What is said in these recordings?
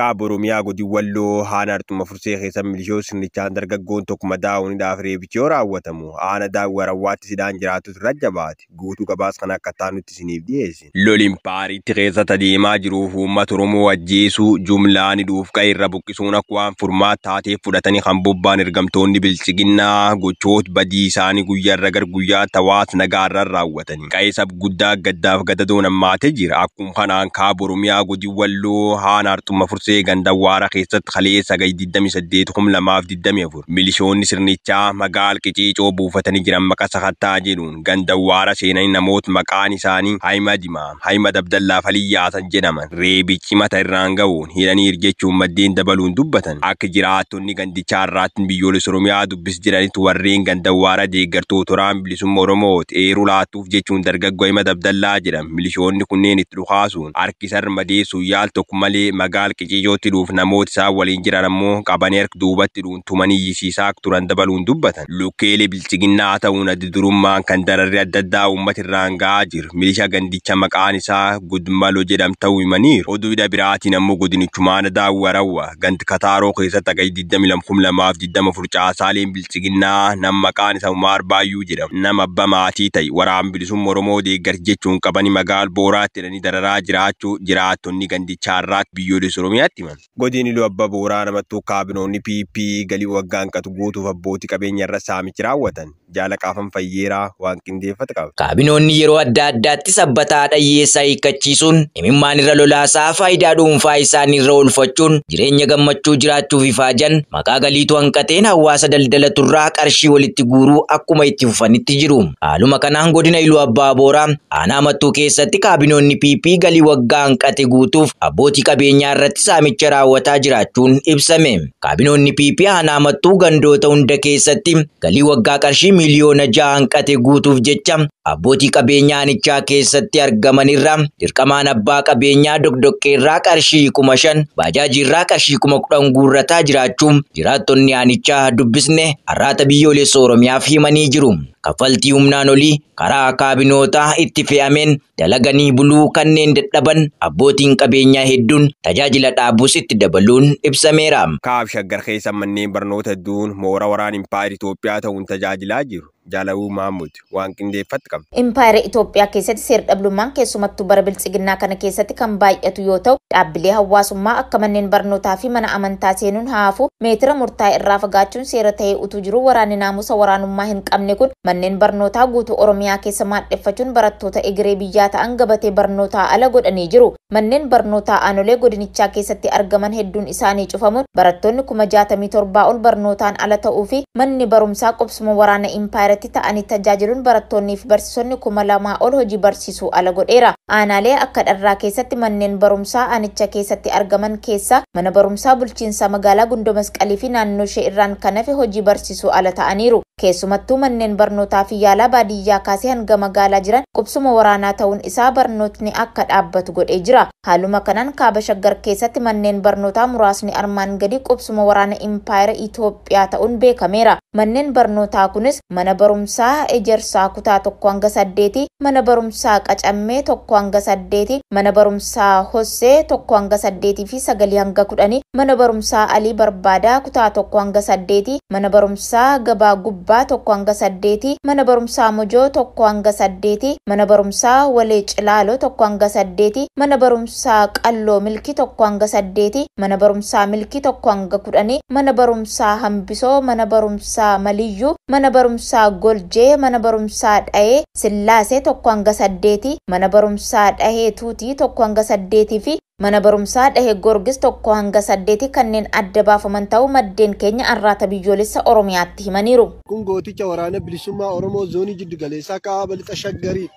Kaaba Oromiyaa godina Walloo aanaa Arxuma Fursee keessa milishoota sirnichaan dargaggoon tokko madaa'uun reebichi yoo raawwatamu aanaa Daawwii Harawwaatti sidaan jiraattus irra jabaate. Guutuu gabaasa kana akka taanutti isiniif dhiyeessina. Lolli Impaayeritti keessatti adeemaa jiruuf uummata Oromoo ajjeesuu jumlaan hidhuuf qe'ee irra buqqisuun akka waan furmaata taateef fudhatanii kan bobba'an ergamtoonni bilchiginnaa gochoota badii isaanii guyyaa irra gara guyyaatti hawaasa nagaa irra raawwatanii. Qe'ee saba guddaa gaddaaf gadadoon hammaatee jira. Akkuma kanaan kaaba Oromiyaa godina Walloo aanaa Arxuma Fursee ganda Awwaaraa keessatti kaleessa 28 2024 milishoonni sirnichaa magaala Qiciicoo buufatanii jiran maqaa sakattaa jedhuun ganda Awwaaraa seenanii namoota maqaan isaanii Ahimad Imaam, Ahimad Abdallaa fi Aliyyaa jedhaman reebichi mata irraan ga'uun hidhaniiru jechuun maddeen dabaluun dubbatan. Akka jiraattonni gandichaa irraatti biyyoolessa Oromiyaa dubbis jiranitti warreen ganda Awwaaraa deeggartoota waraana bilisummaa Oromooti eeruu laattuuf jechuun dargaggoo Ahimad Abdallaa jedhama. Milishoonni kunneen itti dhukaasuun harki isarra madeessuun yaal tokko malee magaala Qiciicootti dhuuf namoota isaan waliin jiran ammoo qabanii harka duubatti dhuun tumanii iyyisiisaa akka turan dabaluun dubbatan. Lukkeelee bilchiginnaa ta'uun adda durummaan kan dararri adda addaa uummata irraan ga'aa jiru. Milishaa gandicha maqaan isaa Gudmalo jedhamu ta'uu himaniiru. Oduu biraatiin ammoo godinichumaan Daawwii Harawwaa gandi Kataaroo keessatti hagayya 22 2024 caasaaleen bilchiginnaa nama maqaan isaa Umaar Baayyuu jedhamu nama abbaa maatii ta'e waraana bilisummaa Oromoo deeggarsa jechuun qabanii magaala Booraatti hidhanii dararaa jiraachuu jiraattonni gandichaa irraatti biyyoolessa Oromiyaatti himan. Godina Iluu Abbaa Booraa namattuu kaabinoonni PP galii waggaa hanqatu guutuuf abbootii qabeenya irra saamichi raawwatan. Jaalaqaafan Fayyeeraa waan qindeeffate qaba. Kaabinoonni yeroo adda addaatti sabbataa dhayyeessaa hiikkachiisuun imimmaan irra lolaasaa faayidaa dhuunfaa isaanii irra oolfachuun jireenya gammachuu jiraachuuf ifaajan maqaa galiitu hanqateen hawaasa daldalaturraa qarshii walitti guuruu akkuma itti fufanitti jiru. Haaluma kanaan godina Iluu Abbaa Booraa aanaa Mattuu keessatti kaabinoonni PP galii waggaa hanqate guutuuf abbootii qabeenyaa irratti saamicha raawwataa jiraachuun ibsame. Kaabinoonni PP aanaa Mattuu gandoota hunda keessatti galii waggaa qarshii 6 miliyoona hanqate guutuuf jecha abbootii qabeenyaa aanichaa keessatti argamanirra dirqamaan abbaa qabeenyaa doqdoqqeerraa qarshii 5,000 baajaajiirraa qarshii 10,000 guurrataa jiraachuun jiraattonni aanichaa dubbisne Arraata Biyyoolessa Oromiyaaf himanii jiru. Kaffaltii humnaan olii karaa kaabinootaa itti fe'ameen dalaganii buluu kanneen dadhaban abbootiin qabeenyaa hedduun tajaajila dhaabuus itti dabaluun ibsameera. Kaab Shaggar keessa manneen barnoota hedduun moora waraana Impaayera Itoophiyaa ta'uun tajaajilaa jiru. Jaalawuu Mahammud waan qindeeffate qaba. Impaayera Itoophiyaa keessatti seer-dhabdummaan keessumattuu bara bilchiginnaa kana keessatti kan baay'atu yoo ta'u, dhaabbilee hawaasummaa akka manneen barnootaa fi mana amantaa seenuun haafu meetira murtaa'e irraa fagaachuun seera ta'ee utuu jiru waraanni naamusa waraanummaa hin qabne kun manneen barnootaa guutuu Oromiyaa keessa maadheffachuun barattoota egeree biyyaa ta'an gabatee barnootaa ala godhanii jiru. Manneen barnootaa aanolee godinichaa keessatti argaman hedduun isaanii cufamuun barattoonni 67,000 ol barnootaan ala ta'uu fi manni barumsaa qubsuma waraana impaayera ta'anii tajaajiluun barattoonnii fi barsiisonni 2,000 ol hojii barsiisuu ala godheera. Aanaalee akka Dharraa keessatti manneen barumsaa aanicha keessatti argaman keessaa mana barumsaa bulchiinsa magaalaa Gundoo Masqalii fi naannoo ishee irraan kan hafe hojii barsiisuu ala ta'aniiru. Keessumattuu manneen barnootaa fi yaalaa baadiyyaa kaasee hanga magaalaa jiran qubsuma waraanaa ta'uun isaa barnootni akka dhaabbatu godhee jira. Haaluma kanaan kaaba Shaggar keessatti manneen barnootaa muraasni armaan gadi qubsuma waraana Impaayera Itoophiyaa ta'uun beekameera. Manneen barnootaa kunis mana barumsaa Ejersaa kutaa 1 hanga 8, mana barumsaa Qacammee 1 hanga 8, mana barumsaa Hossee 1 hanga 8 fi 9 hanga 10, mana barumsaa Alii Barbaadaa kutaa 1 hanga 8, mana barumsaa Gabaa Gubbaa 1 hanga 8, mana barumsaa Mojoo 1 hanga 8, mana barumsaa Walee Cilaaloo 1 hanga 8, mana barumsaa Qalloo Milkii 1 hanga 8, mana barumsaa Milkii 1 hanga 10, mana barumsaa Hambisoo, mana barumsaa Maliyyuu, mana barumsaa Goljee, mana barumsaa Dhahee Sillaasee 1 hanga 8, mana barumsaa Dhahee Tuutii 1 hanga 8 fi mana barumsaa Dhahee Gorgis 1 hanga 8 kanneen adda baafaman ta'uu maddeen keenya Arraata Biyyoolessa Oromiyaatti himaniiru. Kun gooticha waraana bilisummaa Oromoo zoonii jiddu galeessaa kaaba lixa Shaggarii.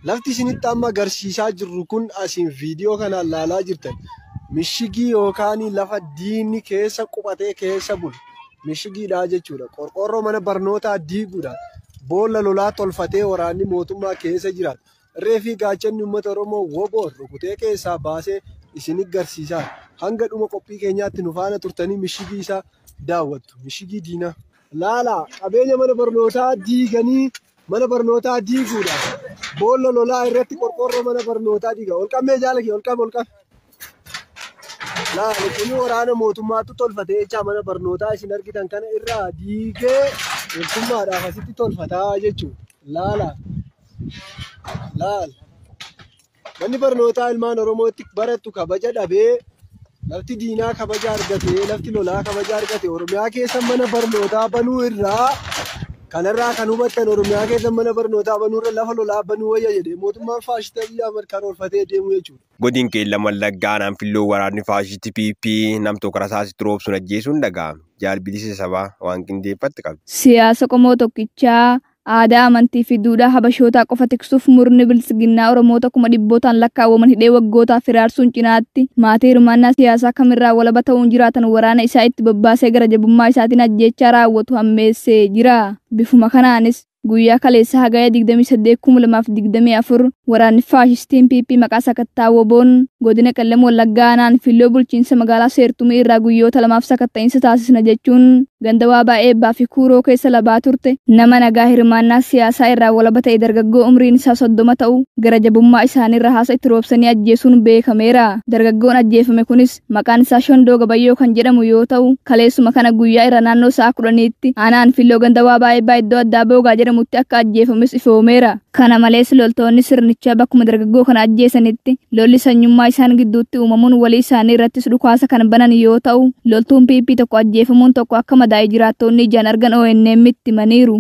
Lafti isinitti amma agarsiisaa jirru kun asiin viidiyoo kanaan laalaa jirtan mishigii yookaan lafa diinni keessa qubatee keessa bulu mishigiidha jechuudha. Qorqoorroo mana barnootaa diiguudhaan boolla lolaa tolfatee waraanni mootummaa keessa jiraatu. Irree fi gaachanni uummata Oromoo woboon rukutee keessaa baasee isin garsiisaa. Hanga dhuma qophii keenyaatti nu faana turtanii mishigii isaa daawwattu. Mishigii diinaa. Laala qabeenya mana barnootaa diiganii mana barnootaa diiguudhaan boolla lolaa irratti qorqoorroo mana barnootaa diiga. Ol qabee jaala kee ol qabe ol qabe. Laali kun waraana mootummaatu tolfatee jecha mana barnootaa isin argitan kana irraa diigee loltummaadhaaf asitti tolfataa jechuudha. Laala. Laal. Manni barnootaa ilmaan Oromootti barattu kabaja dhabee lafti diinaa kabaja argate, lafti lolaa kabaja argate Oromiyaa keessa mana barnootaa banuu irraa kanarraa kan hubattan Oromiyaa keessa mana barnootaa banuu irra lafa lolaa banuu wayya jedhee mootummaan faashistii Abiyyi Ahmad karoorfatee deemu jechuudha. Godin Qeellam Wallaggaa Anfilloo waraanni faashistii PP nam tokko rasaasitti roobsuun ajjeesuun dhaga'ame. Jaalbilisa sabaa waan qindeeffatti qabdi. Siyaasa qomoo tokkichaa aadaa amantii fi duudhaa habashootaa qofa tiksuuf murni bilisiginnaa Oromoota 100,000 lakkaawwaman hidhee waggootaaf hiraarsuun cinaatti maatii hirmaannaa siyaasaa kamirraa walaba ta'uun jiraatan waraana isaa itti bobbaasee gara jabummaa isaatiin ajjeechaa raawwatu hammeessee jira. Bifuma kanaanis guyyaa kaleessa hagaya 28,2024 waraanni faashistiin PP maqaa sakattaa woboon godina Qellem Wallaggaa Anfilloo bulchiinsa magaalaa Seertumii irraa guyyoota lamaaf sakatta'iinsa taasisna jechuun ganda Waabaa Eebbaa fi Kuuroo keessa labaa turte nama nagaa hirmaannaa siyaasaa irraa walaba ta'e dargaggoo umriin isaa 30 ta'u gara jabummaa isaaniirra haasa itti roobsanii ajjeesuun beekameera. Dargaggoon ajjeefame kunis maqaan isaa Shondoo Gabayyoo kan jedhamu yoo ta'u kaleessuma kana guyyaa irra naannoo sa'a 10tti aanaa Anfilloo ganda Waabaa Eebbaa iddoo addaa Boogaa jedhamutti akka ajjeefames ifoomeera. Kana malees loltoonni sirnichaa bakkuma dargaggoo kana ajjeesanitti lolli sanyummaa isaan gidduutti uumamuun walii isaanii irrattis dhukaasa kan banan yoo ta'u loltuun PP tokko ajjeefamuun tokko akka madaa'ee jiraattonni ijaan argan ONM itti himaniiru.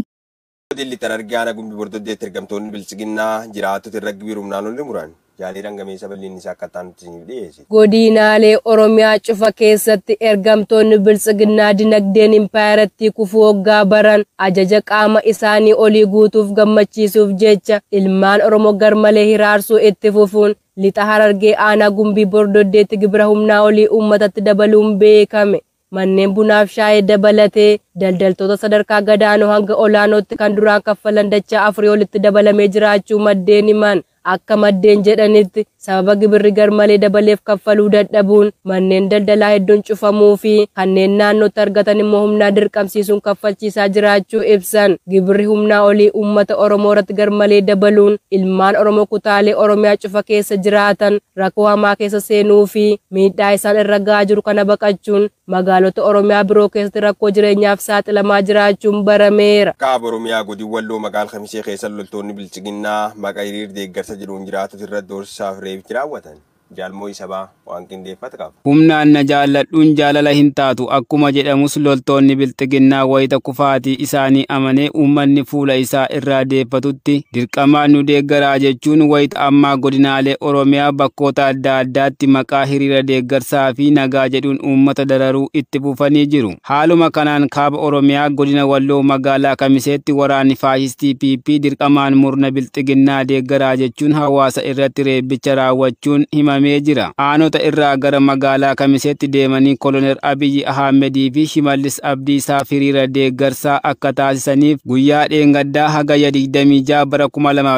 Godinni Harargee aanaa Gumbii Bordoddeetti ergamtoonni bilisiginnaa jiraattota irra gibiira humnaan ol muran. Jaalii Rangameessa bal'inni isaa akka ta'an isiniif dhiyeesse. Godinaalee Oromiyaa cufa keessatti ergamtoonni bilisiginnaa dinagdeen impaayaratti kufuu hoggaa baran ajaja qaama isaanii olii guutuuf gammachiisuuf jecha ilmaan Oromoo garmalee hiraarsuu itti fufuun lixa Harargee aanaa Gumbii Bordoddeetti gibira humnaa olii uummatatti dabaluun beekame. Manneen bunaaf shaayee dabalatee daldaltoota sadarkaa gadaanoo hanga olaanootti kan duraan kaffalan dachaa 4 olitti dabalamee jiraachuu maddeen himan. Akka maddeen jedhanitti sababa gibirri garmalee dabaleef kaffaluu dadhabuun manneen daldalaa hedduun cufamuu fi kanneen naannootti argatan immoo humnaa dirqamsiisuun kaffalchiisaa jiraachuu ibsan. Gibirri humnaa olii uummata Oromoo irratti garmalee dabaluun ilmaan Oromoo kutaalee Oromiyaa cufa keessa jiraatan rakkoo hamaa keessa seenuu fi miidhaa isaan irra gahaa jiru kana baqachuun magaalota Oromiyaa biroo keessatti rakkoo jireenyaaf saaxilamaa jiraachuun barameera. Kaaba Oromiyaa godin Walloo magaalaa Kamisee keessa loltoonni bilisiginnaa maqaa hiriir deeggarsa jedhuun jiraattota irratti doorsisaaf reebichi raawwatan. Jaalmoo Isabaa waan qindeeffate qaba. Humnaan na jaalladhuun jaalala hin taatu akkuma jedhamus loltoonni bilxiginnaa wayita kufaatii isaanii amanee uummanni fuula isaa irraa deeffatutti dirqamaan nu deeggaraa jechuun wayita ammaa godinaalee Oromiyaa bakkoota adda addaatti maqaa hiriira deeggarsaa fi nagaa jedhuun uummata dararuu itti fufanii jiru. Haaluma kanaan kaaba Oromiyaa godina Walloo magaalaa Kamiseetti waraanni faashistii PP dirqamaan murna bilxiginnaa deeggaraa jechuun hawaasa irratti reebicha raawwachuun himame jira. Aanota irraa gara magaalaa Kamiseetti deemanii Kolonel Abiyyi Ahmedii fi Shimallis Abdiisaa hiriira deeggarsaa akka taasisaniif guyyaa dheengaddaa hagaya 26 bara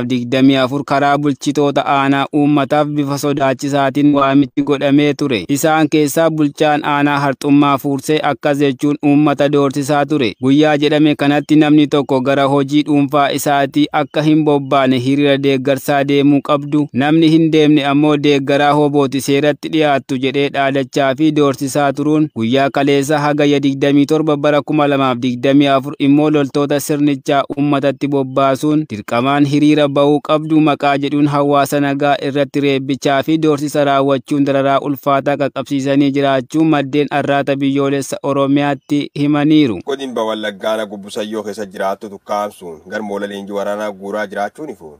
2024 karaa bulchitoota aanaa uummataaf bifa sodaachisaatiin waamichi godhamee ture. Isaan keessaa bulchaan aanaa Harxummaa Fuursee akkas jechuun uummata doorsisaa ture. Guyyaa jedhame kanatti namni tokko gara hojii dhuunfaa isaatii akka hin bobbaane hiriira deeggarsaa deemuu qabdu, namni hin deemne ammoo deeggaraa hobooti seeratti dhiyaattu jedhee dhaadachaa fi doorsisaa turuun guyyaa kaleessa hagaya 27 bara 2024 immoo loltoota sirnichaa uummatatti bobbaasuun dirqamaan hiriira ba'uu qabdu maqaa jedhuun hawaasa nagaa irratti reebbichaa fi doorsisa raawwachuun dararaa ulfaataa qaqqabsiisanii jiraachuu maddeen arraata biyyoolessa Oromiyaatti himaniiru. Godin Wallaggaa Gubbusayyoo keessa jiraattu tukkaamsuun garmoola leenjii waraanaa guuraa jiraachuun ifuun.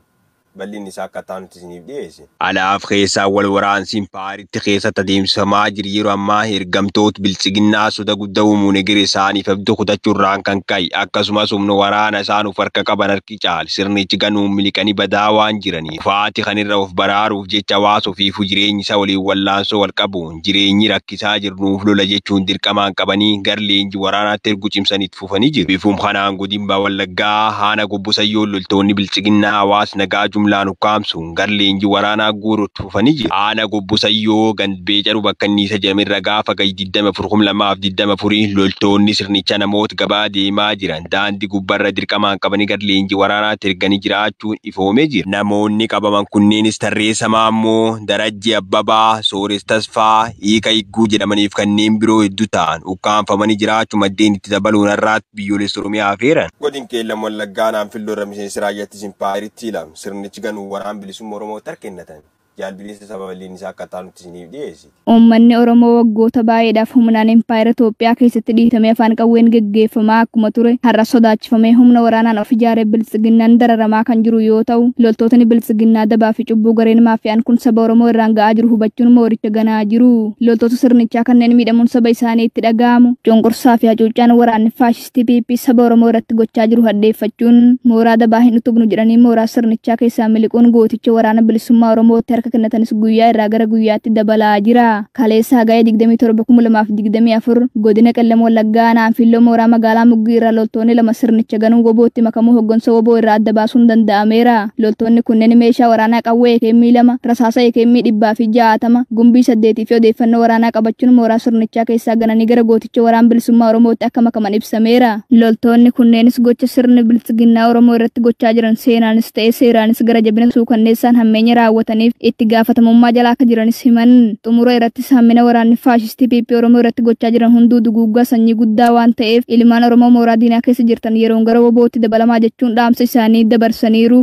Bal'inni isaa akka ta'anutti isiniif dhiyeesse. Alaaf keessaa wal waraansi impaayeritti keessatti adeemsifamaa jiru yeroo ammaa ergamtoota bilchiginnaa soda guddaa uumuun egeree isaaniif abdii kutachuurraan kan ka'e akkasumas humna waraana isaan of harka qaban harki caale sirnichi ganuun miliqanii badaa waan jiraniif faati kan irra of baraaruuf jecha hawaasa ofiifuu jireenyi isaa waliin wallaansoo wal qabuun jireenyi rakkisaa jirnuuf lola jechuun dirqamaan qabanii gar leenjii waraanaatti erguu cimsanii itti fufanii jiru. Bifuun kanaan godin Wallaggaa haana Gobbosayyoo loltoonni bilchiginnaa hawaasa nagaa jumlaan ukkaamsuun gara leenjii waraanaa guuruutti fufanii jiru. Aana Gobbusayyoo Gandbeecaru bakka inniisa jedhamirra gaafa gadi 24,2024 loltoonni sirnicha namoota gabaa deemaa jiran daandii gubbaarra dirqamaan qabanii gara leenjii waraanaatti erganii jiraachuun ifoomee jira. Namoonni qabaman kunneenis Tarreessa Maammoo, Darajjii Abbabaa, Soores Tasfaa, Hiika Higguu jedhamaniif kanneen biroo hedduu ta'an ukkaanfamanii jiraachuu maddeen itti dabaluun har'aatti biyyoolessa Oromiyaa afeeran. Godin Qeellam Wallaggaa Naanfilloo irra miseensi raayyaa ittisa impaayeritti lama sirnichi ganuu waraan bilisummaa Oromoo tarkennatan. Jaalbilisa saba bal'inni isaa akka taanutti isiniif dhiyeessiti. Uummanni Oromoo waggoota baay'eedhaaf humnaan impaayera Itoophiyaa keessatti dhiitamee afaan qawween geggeeffamaa akkuma ture har'a sodaachifamee humna waraanaan of ijaaree biltsiginnaan dararamaa kan jiru yoo ta'u, loltootni biltsiginnaa dabaa fi cubbuu gareen maafiyaan kun saba Oromoo irraan ga'aa jiru hubachuun mooricha ganaa jiru. Loltoota sirnichaa kanneen miidhamuun saba isaanii itti dhaga'amu cunqursaa fi hacuuccaan waraanni faashistii PP saba Oromoo irratti gochaa jiru hadheeffachuun mooraa dabaa hin utubnu jedhanii mooraa sirnichaa keessaa miliquun gooticha waraana bilisummaa Oromootti harka kennatanis guyyaa irraa gara guyyaatti dabalaa jira. Kaleessa Hagayya 27,2024 godina Qellem Wallaggaa Naanfilloo mooraa magaalaa Muggii irraa loltoonni lama sirnicha ganuun wobootti makamuu hoggansa woboo irraa adda baasuun danda'ameera. Loltoonni kunneen meeshaa waraanaa qawwee AKM 2, rasaasa AKM 160, gumbii 8 fi odeeffannoo waraanaa qabachuun mooraa sirnichaa keessaa gananii gara gooticha waraan bilisummaa Oromootti akka makaman ibsameera. Loltoonni kunneenis gocha sirni biltsiginnaa Oromoo irratti gochaa jiran seenaanis ta'ee seeraanis gara jabina suukanneessaan hammeenya raawwataniif itti gaafatamummaa jalaa akka jiranis himan. Xumura irrattis hammina waraanni faashistii PP Oromoo irratti gochaa jiran hunduu duguuggaa sanyii guddaa waan ta'eef ilmaan Oromoo mooraa diinaa keessa jirtan yeroon gara wobootti dabalamaa jechuun dhaamsa isaanii dabarsaniiru.